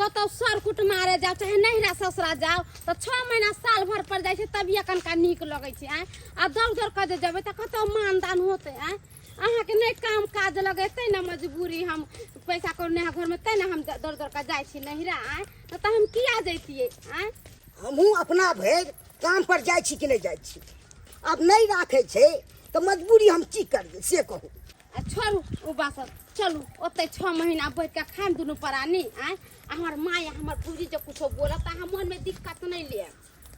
कतौ सर कुटुम मारे जाओ चाहे नैहरा ससुरा जाओ तऽ 6 महीना साल भर पर जाइ छै तभिए कनिका नीक लगै छै। आँय, आ दौड़ दौड़ कऽ जे जेबै तऽ कतौ मानदान होतै? आँय, अहाँके नहि काम काज लगेतै ने, मजबूरी हम पैसा कौड़ी नहि घरमे, तैँ ने हम दौड़ दौड़ कऽ जाइ छी नैहरा। आँय, नहि तऽ हम किया जैतियै? आँय, हमहूँ अपना भरि काम पर जाइ छी कि नहि जाइ छी? आब नहि राखै छै तऽ मजबूरी, हम की करियै से कहू। आ छोड़ू ओ बात, चलू ओतै 6 महीना बैठ कऽ खायब दुनू प्राणी। आँय, आ हमर माय आ हमर भौजी जे कुछो बोलत तऽ अहाँ मनमे दिक्कत नहि लेब।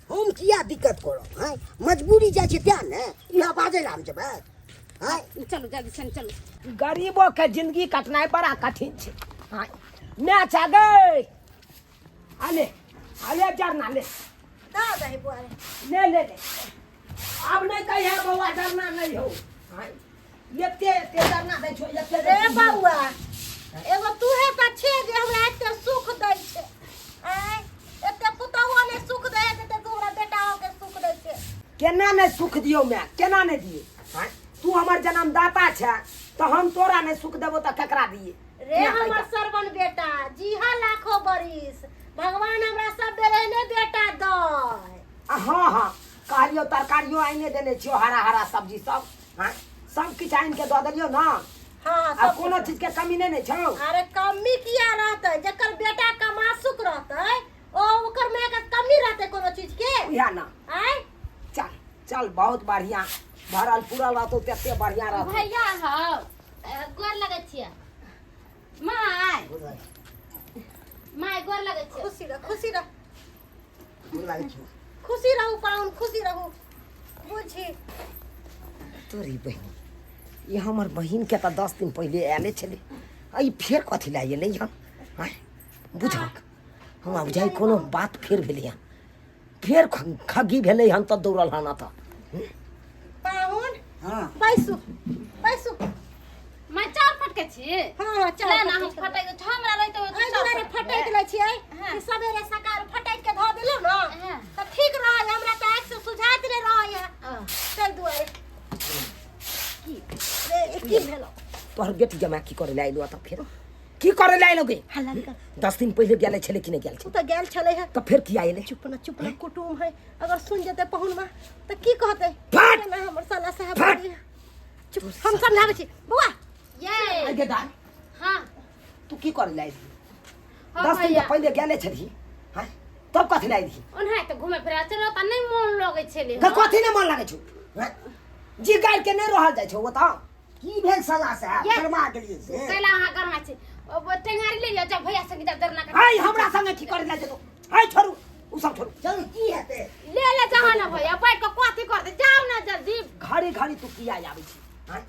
हम किया दिक्कत करब? आँय, मजबूरी जाइ छै तेँ ने इहाँ बाजै लए हम जेबै? आँय, चलू जल्दी से चलू। गरीबो के जिंदगी कटनाइ बड़ा कठिन छै। आँय माय, छै गै, आले आले जरना ले। दऽ दही बुआ रे। ले ले ले, आब नहीं कही है बउआ, डरना नहीं हो। आँय, एते एते डरना दै छौ एते रे बउआ, एगो तूहे तऽ छे जे हमरा एते सुख दै छै। आँय, एते पुतहुओ नहि सुख दै है जते तू हमरा बेटा के सुख दै छै। केना नहि सुख दियौ माय, केना नहि दियै? आँय, तू हमर जन्मदाता छै तऽ हम तोरा नहि सुख देबो तऽ केकरा दियै? रे हमर सरवन बेटा, जीहा लाखो बरिस, भगवान हमरा सब बेर एहने बेटा दै। आ हँ हँ, कहलियौ तरकारियो आनिए देने छियौ, हरा हरा सब्जी सब। हाँ, सब किछु आनि के दऽ देलियौ ने? हाँ। आ सब कोनो किछु। चीज के कमी नहि ने छौ? अरे कमी किया रहतै? जकर बेटा कमासुक रहतै ओ ओकर माय के कमी रहतै कोनो चीज के? उएह ने। आँय, चल चल, बहुत बढ़िया, भरल पूरल रहतौ तते बढ़िया रहतौ। भैया हौ, गोर लगै छियै। My, my, गोर लगै छियै। खुशी रह, खुशी रह। गोर लागै छी। खुशी रहू पाहुन, खुशी रहू बुझी। तोरी बहिन, ई हमर बहिनके तऽ 10 दिन पहिले आयले छलै, आ ई फेर कथी लए एलै हन? आँय बुझक, हमरा बुझाइ कोनो बात फेर भेलै हन, फेर खग्गी भेलै हन तऽ दौड़ल हन एतऽ। पाहुन। हाँ। बैसू बैसू। मैं चाउर फटके छी। हाँ हाँ, ले चाउर ना हम फटकै फटक दे, हमरा रहिते हुए एहि दुआरे फटकि लै छियै कि सवेरे सकाल फटकि के धऽ देलहुँ ने तऽ ठीक रहै, हमरा तऽ आँखि से सुझाइत नहि रहैए ताहि दुआरे। की रे, की भेलौ? तोहर बेटी जमा की करे लए एलो तऽ? फेर की करे लए एलो गे? हल्ला नहि कर। 10 दिन पहिले गेले छलै कि नहि गेल ओ छलै? तऽ गेल छलै हे। तऽ फेर किया एलै? चुप ना, चुप ना, कुटुम है, अगर सुन जेतै पहुनमा तऽ की कहतै? फट! केना हमर साला साहब फट! बजैए। चुप, हम समझाबै छी बौआ। ये आइ गे दाय। हाँ। तू की करे लए एलही? हाँ 10 दिन भैया। तऽ पहिले गेले छलही, हाँ, तब कथी लए एलही? ओनाहि तऽ घुमे फिरे चलो तऽ नहि मोन लगै छलै। तऽ कथी नहि मन लागै छौ? हाँ? जी गारि के नहि रहल जाइ छौ ओतऽ। की भेल साला साहब? ये। गरमा गेलियै से? कैला अहाँ गरमा छी? ओ टेंगारी ले लिअ, जाउ भैया संगे जाउ जरना के। आइ हमरा संगे की करे लए जेतौ? आइ छोड़ू उ सब, छोड़ू। चलू, की हेतै? ले ले जाओ ना भैया, बैठ कऽ कथी करतै, जाउ ना जल्दी। घड़ी घड़ी तू किया आबै छी? आँय?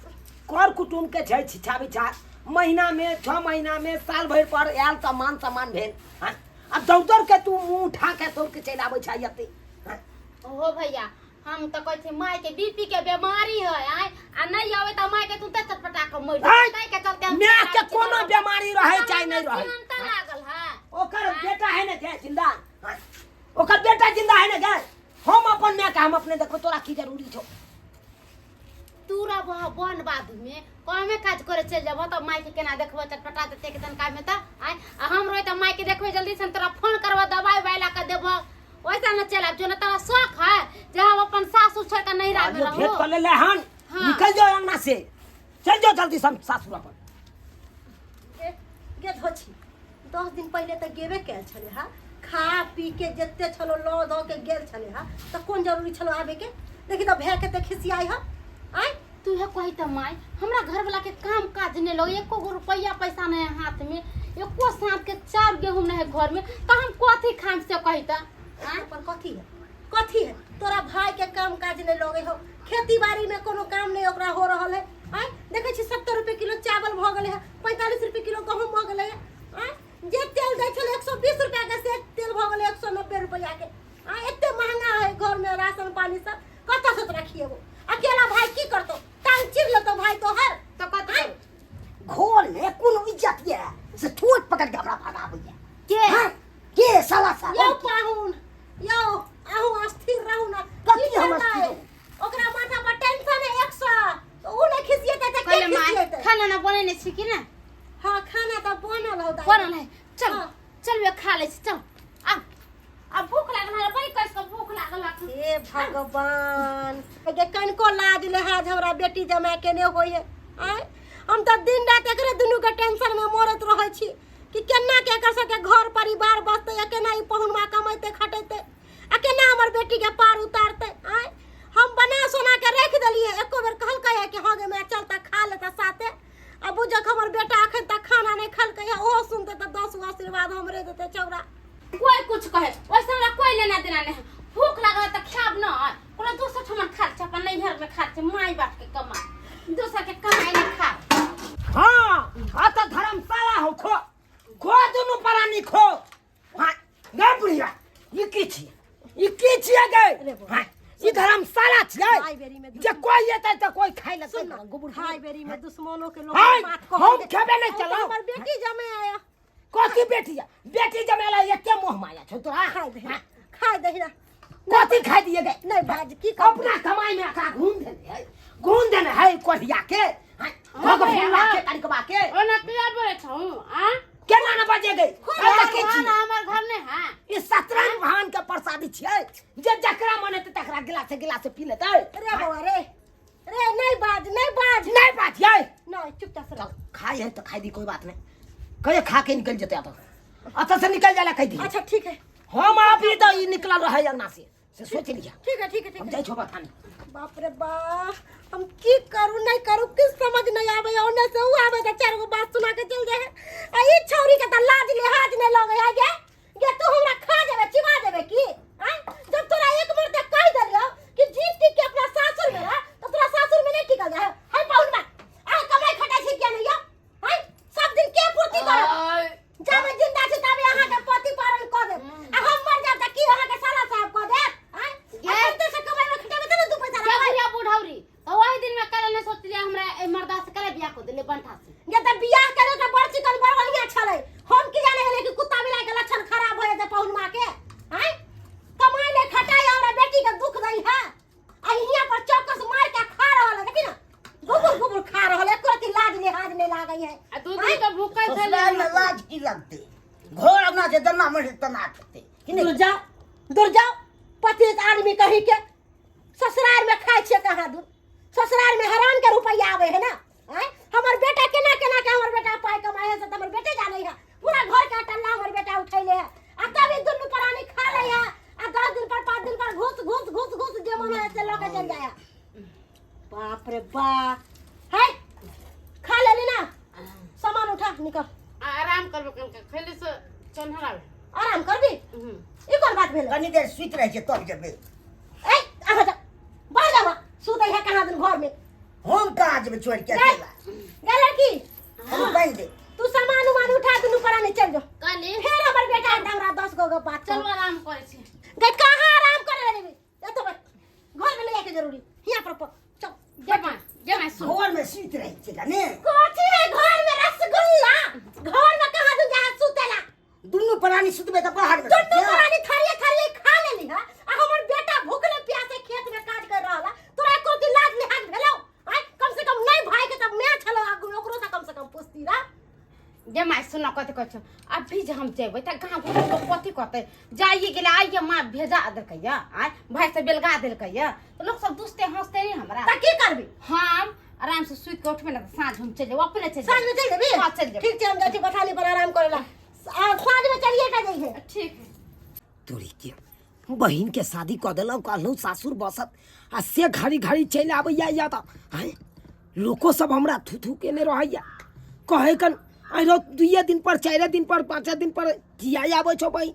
कर कुटुम के छै छिछा बिछा, महीना में, 6 महीना में, साल भरि पर आयल तऽ मान सम्मान भेल। आँय? आ दौड़ दौड़ के तू मुँह उठा के दौड़ के चलि आबै छै एते? आँय? ओहो भैया, हम तऽ कहै छी माय के बीपी के बीमारी है। आय, आ नहि आबै तऽ माय के तू तऽ चटपटा के मरि आय! जेतै, ताहि के चलते हम माय के चलि आबै छी। कोनो बीमारी रहै चाहे नहि रहै। चिंता लागल है। ओकर बेटा है ने गे जिंदा? आँय? ओकर बेटा जिंदा है ने गे? हम अपन माय के हम अपने देखो, तोरा की जरूरी छौ? तू रहबह वन बाध में, कमे काज करे चलि जेबह तऽ माय के केना देखबह? चटपटा देते के तनका में तऽ। आय, आ हम रही तऽ माय के देखबै जल्दी से, तोरा फोन करबह, दवाई उवाई ला कऽ देबह, वैसा न चलि आब जो। ने तोरा शौक है जे हम अपन सासुर छोड़ कऽ नैहरा में अरे भेंट रहू? कर ले हन। हाँ। निकल जाओ अंगना से, चल जाओ जल्दी से हम सासुर अपन। गे गे धोछी, 10 दिन पहिले तऽ गेबे कयल छलै हा, खा पी के जते छलो लऽ धऽ के गेल छलै हा, तऽ कोन जरूरी छलो आबे के? देखी तऽ भए के तऽ खिसियाइ ह। आँय, तू हे कही तऽ माय, हमरा घरवाला के काम काज नहीं लगे, एको गो रुपया पैसा नहीं है हाथ में, एको साँप के चाउर गेहूं नहीं है घर में, तो हम कथी खाम से कही तऽ? आँय पर कथी है, कथी है? तोरा भाई के काम काज नहीं लगे हो, खेती बाड़ी में कोनो काम नहीं ओकरा हो रहल है। आँय, देखै छी 70 रुपये किलो चावल भऽ गेलै है, 45 रुपये किलो गहूम भऽ गेलै है। आँय, जे तेल दै छलै 120 रुपया के, से तेल भऽ गेलै 190 रुपया के। आँय, एते महंगा है घर में राशन पानी सब, कतऽ से तोरा खिएबो? अकेला भाई की करतो? टांग चीर लेतो भाई तोहर। तो कथी आँय? घर में कोनो इज्जत ये से ठोक पकड़ के हमरा भगाबैया। के? हाँ? के साला साहब? यौ पाहुन यौ, अहूँ अस्थिर रहू ना। कथी की हम करबै? अस्थिर रहू? ओकरा माथा पर टेंशन है 100, तो उ नहीं खिसिएतै तऽ के कहले माय, खिसिएतै? खाना ना बनेने छी कि ना? हाँ, खाना तऽ बनल हौ दाइ। बनल है, चल। हाँ। चल खा लै छी, चल। आ आ भूख लागल है, बड़ी कस के भूख लागल है। हे भगवान, गे कनिको लाज लिहाज हमरा बेटी जमाए के नहि होइए। आँय, हम तऽ दिन राति एकरे दुनूके टेंशनमे मरैत रहै छी कि केना के एकर सबके घर परिवार बसतै, आ केना ई पहुनवा कमेतै खटेतै, आ केना हमर बेटीके पार उतारतै। आँय, हम बना सोना के राखि देलियै, एको बेर कहलकै है कि हँ गे माय चल तऽ खा ले तऽ साथे। आ बुझक हमर बेटा अखन तक खाना नहि खेलकै है, ओहो सुनतै तऽ 10 गो आशीर्वाद हमरे देतै छौड़ा। कोई कुछ कहे वैसे हमरा कोई लेना देना नहीं है। भूख लागल है तऽ खायब न, कोनो दोसर ठमन खा छै, अपन नैहर में खा छै, माय बाप के कमा दोसर के कमाई नहीं खा। हाँ हाँ तो धर्मशाला हो, खो खो दुनू प्राणी खो। हाँ गे बुढ़िया, ई की छी, ई की छियै गे? हाँ ई धर्मशाला छियै खाइ बेरी में जे कोई एतै तऽ कोई खाइ लए सुन ना, खाइ बेरी में दुश्मनों के लोग हाय, बात कहै हम छै। खेबे नहि हम केलहुँ। हमर बेटी जमे आया। कथी बेटी है? बेटी जमेला एते मोह माया छौ तोरा? खाइ दही, हाँ, खाइ दही ना। कथी खाइ दिए गे? नहीं बाज की कहू? अपना कमाई में एकरा घूम देने है, घूम देने है कोढ़िया के। हाँ, हाँ, भग भैया, भुला हाँ। के तरीकबा के। ओना किया बोले छौ आ? केना न बजे गई? हमर अरे की घर छी? हमर घर नहीं है। ई सतरंग भान के प्रसादी छियै जे जकरा मन हेतै तकरा गिलासे गिलासे पी लेतै। रे बौआ रे, रे नहीं बाज, नहीं बाज, नहीं बाज यै। नहीं, चुपचाप से रह। चल खाई है तो खाई दी, कोई बात नहीं। कहियो खा के निकल जेतै अतः, अतः से निकल जाला कह दी। अच्छा ठीक है। हम आप ही तो ई निकलल रहै अंगना से, से सोच लिया। ठीक है, ठीक है, ठीक हम है। जाइ छौ बथानी। बाप रे बाप, हम की करू नहीं करू किछ समझ नहीं आवे। ओने से ऊ आवे त चार गो बात सुना के चल जाए। आ ई छौरी के त लाज लिहाज नहीं लगे है गे। गे तू हमरा खा जेबे चिबा जेबे की? आय जब तोरा एक मरते कह देलियो कि जीत टिक के अपना सासुर में रह, त तोरा सासुर में नहीं टिकल जाए। हाय पाहुन मा, आ कमाई खटाई छै किया नहीं यो? हाय सब दिन के पूर्ति करब? जाबे जिंदा छी ताबे अहाँ के पति पारण क देब, आ हम मर जाब त की अहाँ के साला साहब क देब? आय अपन से कमाई में खटेबे त ना दू पैसा जब रखबै। बुढ़िया बुढ़ौरी तो वही दिन में करे नहीं सोचलिए हमरा ए मर्दा से करे बियाह को देले बंठा से। गे त बियाह करे त बड़ चिकन बड़ बढ़िया छलै, हम की जाने गेलै कि कुत्ता बिलाई के लक्षण खराब हो जेतै पहुन माँ के। आय कमाई नहीं खटाई हमरा बेटी के दुख दै है, आ हियां पर चौकस मार के खा रहल है। देखी ना गुबुर गुबुर खा रहल है, एको रत्ती लाज लिहाज नहीं लागै है। आ दू दिन के भूखल छलै। ससुराल में लाज की लगते? घर अपना से जना मन से तना खेते कि नहीं? दूर जाओ, दूर जाओ, पति आदमी कहीं के ससुराल में खाए छे कहाँ दूर, ससुराल में हराम के रुपया आवे है ना। आय हमर बेटा केना केना के हमर बेटा पाई कमाए है से त हमर बेटे जाने है, पूरा घर के अटल्ला हमर बेटा उठैले है, आ तब ई दुनू प्राणी खा ले है, आ 10 दिन पर 5 दिन पर घुस घुस घुस घुस जे मन है से लके चल जाए है। बाप रे बाप, है खा लेली ना, सामान उठा निकल। आराम करबो कनका खैले से चन्हर आवे। आराम करबी? ई कोन बात भेलै? कनी देर सुति रहै छै तब जेबै। ए अहाँ जा, बाहर जावा, सुतै है कहाँ दिन घर में। हम कहाँ जेबै छोड़ के गए अकेला? गए लड़की, हम बान्हि दे। तू सामान उमान उठा दुनू प्राणी चल जो। कहली फेर हमर बेटा हमरा 10 गो गो बात चलू आराम करै छी। गए कहाँ आराम करे ले जेबी? एतो बैठ, घर में ले जाके जरूरी हियां पर चल। जेमा जेमा सुन, घर में सुति रहै छै कने। कथी है घर में? रसगुल्ला घर में कहाँ दूं जहाँ सुतेला? दुनू प्राणी सुतबै तऽ बाहर में दुनू सुतबै। प्राणी थरिये थरिये खा लेली हा, आ हमर बेटा भूखले प्यासे खेत में काज कर रहल है। तोरा एको दिन लाज लिहाज भेलौ? आय कम से कम नहीं भाई के तब मैं छलो आगू में, ओकरो से कम से कम पुछती रह। जे माय सुन कथी कहै छौ, अभी जे हम जेबै तऽ गाँव घर लोक कथी कहतै? जाइए गेलै आइए माँ भेजा देलकै या, आय भाई से बेलगा देलकै या, तऽ लोक सब दुसते हंसते नहीं हमरा। त की करबी? हम आराम से सुति के उठबै ने तऽ साँझ हम चलि जेबै, अपने चलि साँझ में चलि जेबी? हाँ, चलि जेबै। ठीक छै, हम जाइ छी बथानी पर आराम करै ला। आ साँझ में चलिए का जइहे। ठीक है। तोरी के बहिन के शादी कऽ देलहुँ, कहलहुँ सासुर बसत, आ से घड़ी घड़ी चलि आबैया या तऽ आँय लोको सब हमरा थू थू केने रहैया, कहै कन आइरो 2 दिन पर 4 दिन पर 5 दिन पर किया आबै छौ बहिन,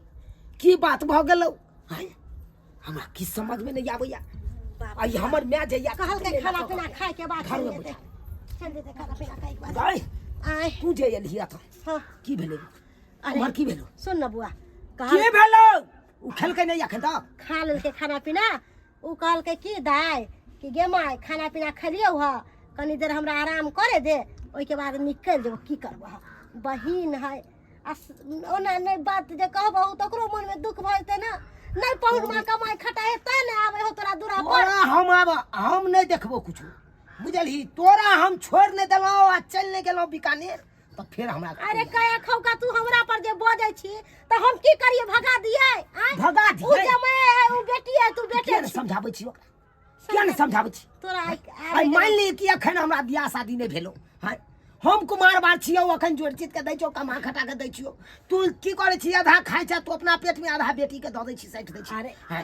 की बात भऽ गेलौ? आँय हमरा की समझ में नहीं आबैया। आ ई हमर माय जइया कहलकै खाना पीना खाए के बाद घर में चलि जेतै, चलि जेतै खाना पीना खाए के बाद। गई आय तू जे एलही तऽ हाँ। की भेलै? अरे, उम्हर की भेलौ? सुन न बुआ, की कहल भेलौ? उ खेलकै नहि एखन तक? खा लेलकै खाना पीना। उ कहलकै की दाय कि गे माय खाना पीना खेलियौ ह, कनी देर हमरा आराम करे दे, ओहिके बाद निकलि जेबो। की करबो, बहिन है आ ओना नहि बात जे कहबहु तऽ ओकरो मनमे दुख भऽ जेतै ने। नहि पहुनमा कमाइ खटाइ तैं ने आबै हो तोरा दूरा पर। तोरा हम आब हम नहि देखबो कुछो, बुझलही? तोरा हम छोड़ि नहि देलहुँ आ चलि नहि गेलहुँ बीकानेर, तऽ फेर हमरा अरे कया खौका तू हमरा पर जे बजै छी तऽ हम की करिए भगा दिए आँय? भगा उ दियै? जमाए है उ बेटी है तू बेटे किया ने छी। समझाबै छी ओकरा किया ने समझाबै छी तोरा आइ मान ली कि अखन हमरा बियाह शादी नहि भेलो हँ हम कुमार बार छियौ अखन जोड़ चित के दै छियौ कमा खटा के दै छियौ तू की करै छी आधा खाइ छै तू अपना पेट में आधा बेटी के दऽ दै छी सैठ दै छी अरे। हँ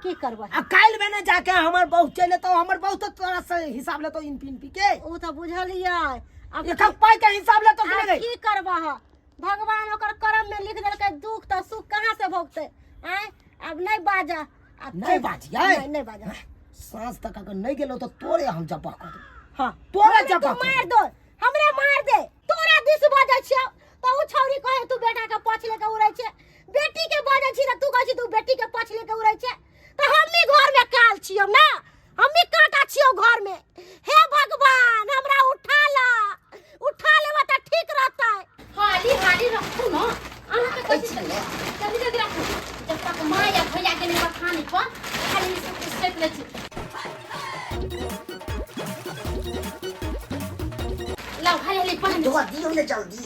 की करबै आ काल्हि भेने जाके हमर बहू चलि एतौ हमर बहू तऽ तोरा से हिसाब लेतौ इन पिन पी के उ तऽ बुझलियै आब एक पाइ के हिसाब लेतौ कि आब नहि की करबह भगवान ओकर कर्म में लिख देलकै दुख तऽ सुख कहाँ से भोगतै आँय आब नहि बाजा आब नहि बाजियै नहि नहि बाजा साँझ तक अगर नहि गेलौ तऽ तोरे हम जब्बा कऽ देबौ हाँ तोरे हमरा जब्बा तू कऽ मार दो हमरे मार दे तोरा दिस बजै छियौ तऽ उ छौरी कहे तू बेटा के पछ लेके उड़ै छै बेटी के बजै छी तऽ तू कहै छी तू बेटी के पछ लेके उड़ै छै तऽ हमही घर में काल छियौ ना हमही कांटा छियौ घर में हे भगवान हमरा उठा ला उठा लेबा तऽ ठीक रहतै हाली हाली रखू न अहाँके कहै छी जल्दी जल्दी रखू जब तक माँ या भैया के नहीं बखानी पर खाली सब कुछ सेट लै छी लाउ हाली हाली पहन धोआ दियौ ने जल्दी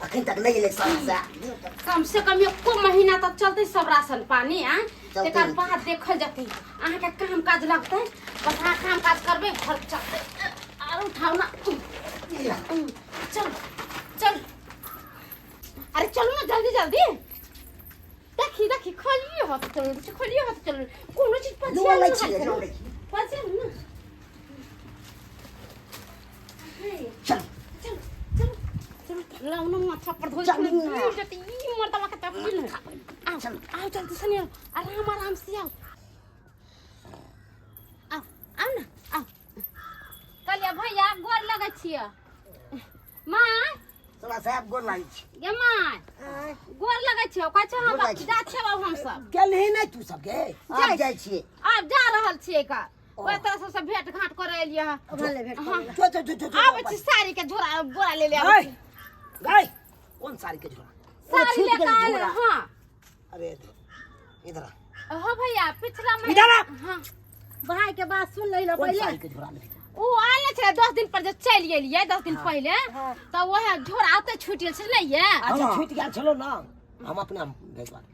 अखन तक नहि एलै सब से दियौ तऽ। कम से कम एको महीना तक चलते सब राशन पानी आ चलतै। तकर बाद देखल जेतै अहाँके काम काज लगतै बस अहाँ काम काज करबै घर चलतै आर उठाउ ना चल चल अरे चलू ना जल्दी जल्दी देखी देखी खोलिए हाथ चलू खोलिए हाथ चलू कोनो चीज लुआ लै पछिया छियै, लुआ लै छियै। पछिया ना चल चल चल चल लाउ ना माथा पर धोल चलू ना। ई मर्दवा के तब मिल आओ चल। आओ जल्दी से नहीं आराम आराम से आओ आओ आओ ना आओ कहलियै भैया गोर लगै छियै माँ तोरा साहब गोर लागै छी गे माँ गोर लगै छियै कहै छै हम गोर लागै छी। जा छियै बाबू हमसब गेलही नहि तू सब गे आब जाइ छियै आब जा रहल छियै का ओहि तरह सबसँ भेंट घाट करे एलियै हँ भले भेंट हाँ। जो जो जो जो जो आबै छी साड़ी के झोरा बोरा ले ले आबै गए छी गए कोन साड़ी के झोरा साड़ी छूट ले गेल के आयल झोरा। हाँ अरे इधर इधर आ। हो भैया पिछला महीना इधर आ। हाँ भाई के बात सुन लही ना कोन पहिले साड़ी के झोरा लेबही ओ आयल ने छलै 10 दिन पर जे चलि गेलियै 10 दिन पहिले हाँ। तऽ वएह झोरा ओतऽ छुटि गेल छलै ये अच्छा छूट गेल छलो ना हम अपना भेजवा देब।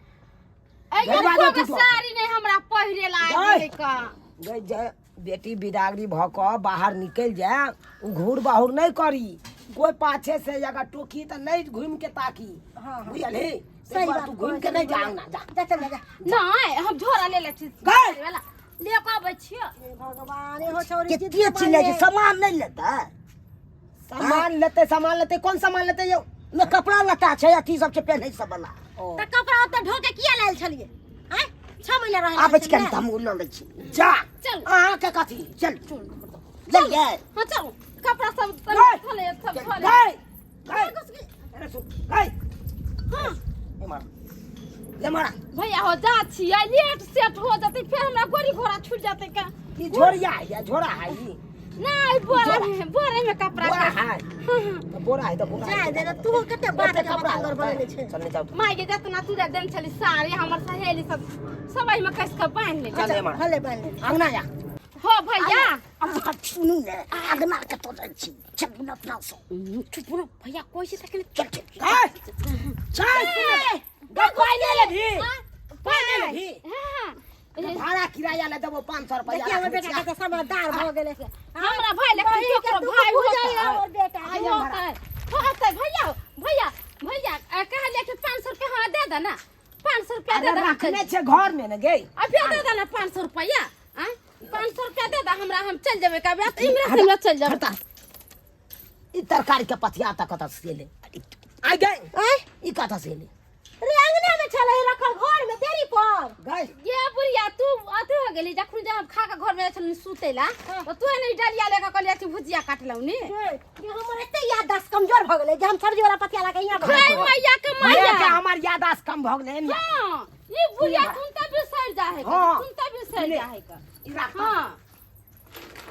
ए भेजवा एको दे गो तू तो। साड़ी नहि हमरा पहिरे ला आबि जाय। गेलै का गई जे बेटी बिदागरी भऽ कऽ बाहर निकलि जाय ओ घूर बाहुर नहि करी कोई पाछे से अगर टोकी तऽ नहि घूमि के ताकी हाँ, हाँ। बुझलही सही बात तू घूमि के नहि जा अंगना जा जा चल जा जा नहि हम झोरा ले लै छी गई। वाला ले कऽ आबै छियै हे भगवान एहो छौरी जिद कते चिल्लै छै सामान नहि लेतै सामान लेतै सामान लेतै कोन सामान लेतै यौ ने कपड़ा लत्ता छै अथी सब छै पेन्है सब वाला ओ, तऽ कपड़ा ओतऽ ढोके किया लायल छलियै आँय 6 महीना रहै आबै छी कनि तऽ हम ओ लऽ लै छी जा चल। अहाँके कथी चल लेलियै हाँ चल कपड़ा सब गई। धोले सब धोले गई गई अरे सुन गई हाँ ए मारा ले मारा भैया हो जा छियै लेट सेट हो जेतै फेर हमरा गोरी घोड़ा छूट जेतै का ई झोरिया है या झोरा है ई नहीं बोरा में बोरे में कपड़ा बोरा का है हाँ, हाँ। तो बोरा है तो बोरा जाय है दे रे, तू कते बात ओते के कपड़ा बतंगर बनेने छै चल नहीं जाओ तू। माय के जितना तू देन छली साड़ी हमर सहेली सब सब एहिमे कस के बान्हि ले चल ले मारा भले बान्हि ले अंगना जा हो भैया अहाँ सुनू ने अगना के तो जाइ छी चलू ने अपना सब चुप रहो भैया कोई से तकने चल चल गई चल गई पाई ले लेबही पाई ले लेबही हाँ भाड़ा किराया ले देबो 500 रुपया देखिए हमर बेटा कते समझदार भऽ गेलै हमरा भाई लेकिन बहिन के केकरो दुख भाई बुझैए होतै हमर बेटा आइ हमरा। होतै होतै भैया भैया भैया कहलियै कि 500 रुपया हमरा दे दे ना 500 रुपया दे अरे दे हम रखने चल छै घर में ने गई अभी दे दे ना 500 रुपया आँ 500 रुपया दे दे हमरा हम चल जेबै कभी तऽ इमरे से हमरा चल जेबै हटा ई तरकारी के पथिया तक कतऽ से ले आइ गई आँय ई कतऽ से ले रे अंगना में छलै रखल घर में देरी पर गई ये बुढ़िया तू अथी हो गेली जखन जे हम खा के घर में जाइ छलहुँ सुतै ला तऽ तू एने डलिया लेके कहलियै कि भुजिया काटलहुँ नी रे, ये हमर एते याददाश्त कमजोर भऽ गेलै जे हम सब्जी वाला पतिया लगा यहाँ खाय मैया के मैया के हमर याददाश्त कम भऽ गेलै ने हाँ ई बुढ़िया सुनते बिसरि जा है हाँ। सुनते बिसरि ले। जा है का ई राख हाँ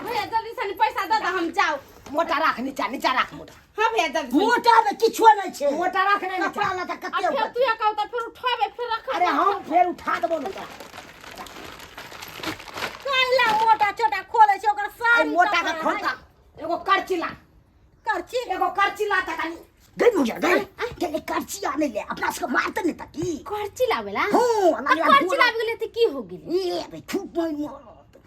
भैया जल्दी से पैसा दे दे हम जाओ मोटा राख नीचा नीचा राख मोटा हाँ भैया जल्दी से। मोटा में किछो नहि छै मोटा राख ने नीचा कपड़ा लत्ता आ कते फेर तू ये कहू तऽ फेर उठेबै फेर रखबै अरे हम फेर उठा देबो ने तोरा काहेला मोटा छोटा खोले छै ओकर अरे साड़ी मोटा के कपड़ा खोलता एगो करची ला करची एगो करची ला त कनी गई मुझे गई गई करची आने ले अपना सबके मारते नहीं तकी करची लावेला हाँ, आ लागे करची लाबे गेलै तऽ की हो गेलै ए बे खूब मोन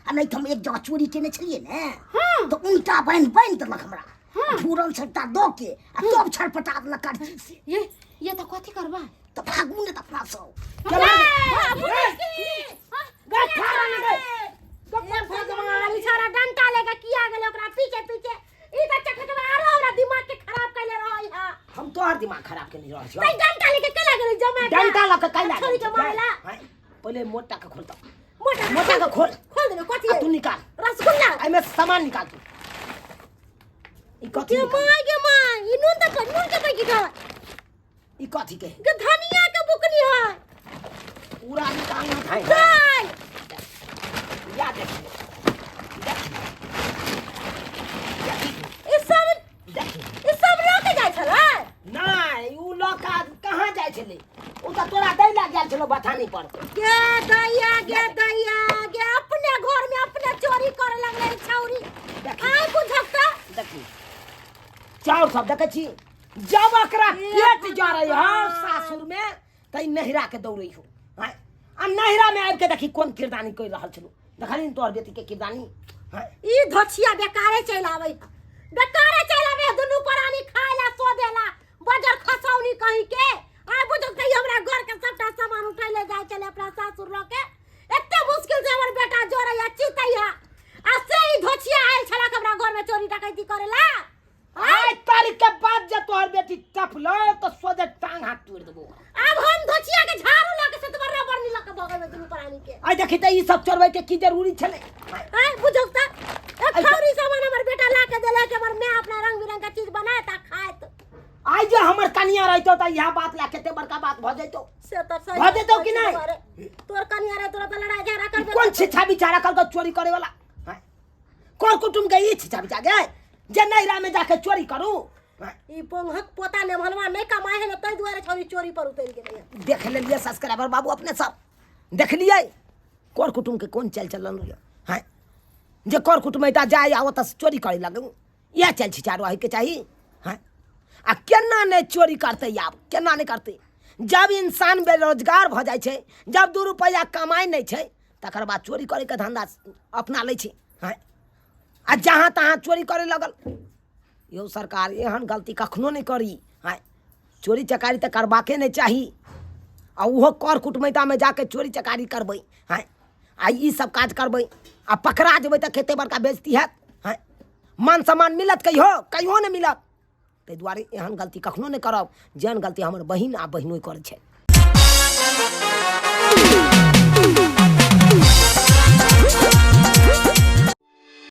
आ नहीं तो हम एक जगह चोरी केने छलिए ने हाँ। तो उनटा बान्हि बान्हि देलक हमरा घूरल सट्टा दऽ के आ तब छटपटा देलक करची से ये ये तऽ कथी करबा तऽ भागू ने तऽ अपना सब भगवान ई छोरा डंटा लेके किया गेलै ओकरा पीछे पीछे ई तऽ चखटवा आरो हमरा दिमाग के खराब कैले रहै है हम तोहर दिमाग खराब केने रहल छियौ तै डंटा लेके केला गेलै जमा के डंटा लऽ के कैला छोरी के मारेला पहिले मोटा के खोल तऽ मोटा मोटा के खोल खोल देबे कथी आ तू निकाल रसगुल्ला एहिमे सामान निकाल तू ई कथी के निकाल? माय गे माय ई नून तऽ नून के पैकेट है ई कथी के गे धनिया के बुकनी है पूरा निकालना था दाल या देखी देखी ई सब देखी ई सब लऽ के जाइ छलै नहि उ लऽ कऽ कहाँ जाइ छलै उ तऽ तोरा दै लए गेल छलौ बथानी पर गे दैया गे दैया गे अपने घर में अपने चोरी करे लगले ई छौरी आइ बुझक तऽ देखी चाउर सब देखै छी जब एकरा पेट जरै हौ सासुर में तऽ ई नैहरा के दौड़ै हौ आँय? आ नैहरा में आबि के देखी कोन किरदानी करि रहल छलौ देखली ने तोहर बेटी के किरदानी आँय? ई धोछिया बेकारे चलि आबै है बेकारे चलि आबै है दुनू प्राणी खाय ला सो देला बजर खसौनी कहीं के आइ बुझक तऽ ई हमरा घर के सबटा सामान उठै ले जाइ छलै अपना सासुर लऽ के एते मुश्किल से हमर बेटा जोड़ै है चितै है आ से ई धोछिया आयल छलक हमरा घर में चोरी डकैती करे ला आइ तारीख के बाद जे तोहर बेटी टपलो तऽ सोझे टांग हाथ तोड़ि देबो आब हम धोछिया के झाड़ू लऽ के सतबरना बरनी लऽ के भगेबै दुनू प्राणी के आइ देखी तऽ ई सब चोरबै के की जरूरी छलै आय बुझक तऽ एक खौरी सामान हमर बेटा ला के देलक हमर माय अपना रंग बिरंग के चीज बनायत आ खायत आइ जे हमर कनिया रहितो तऽ इएह बात लए कते बड़का बात भऽ जैतो से तऽ सही भऽ जेतौ कि नहि? तोर कनिया रे तोरा तऽ लड़ाई झगड़ा ई करबे कोन छिछा बिचारा कल चोरी करे वाला आँय? कर कुटुम के ई छिछा बिचा गे जे नैहरा में जाके चोरी करू आँय? ई पोंगहक पोता नेमहलवा नहि कमाइ है ने ताहि दुआरे छौरी चोरी पर उतरि गेलै हन। देख लेलियै सब्सक्राइबर बाबू अपने सब देखलियै कर कुटुम के कोन चालि चलन यऽ हैं जे कर कुटुमैता जाय आ ओतऽ चोरी करे लगू इएह चालि छिछा रहैके चाही हैं आ केना नहि चोरी करतै आब केना नहि करतै जब इंसान बेरोजगार भऽ जाइ छै जब दू रुपैआ कमाइ नहि छै तकर बाद चोरी करैके धन्धा अपना लै छै हैं आ जहाँ तहाँ चोरी करे लगल यौ सरकार एहन गलती कखनो नहि करी हैं चोरी चकारी तऽ करबाके नहि चाही आ ओहो कर कुटमैतामे जाके चोरी चकारी करबै हैं आ ई सब काज करबै आ पकड़ा जेबै तऽ कते बड़का बेइज्जती हैत हैं मान सम्मान मिलत कहियो कहियो नहि मिलत ताहि दुआरे एहन गलती कखनो नहि करब जेहन गलती हमर बहिन आ बहिनोइ करै छै।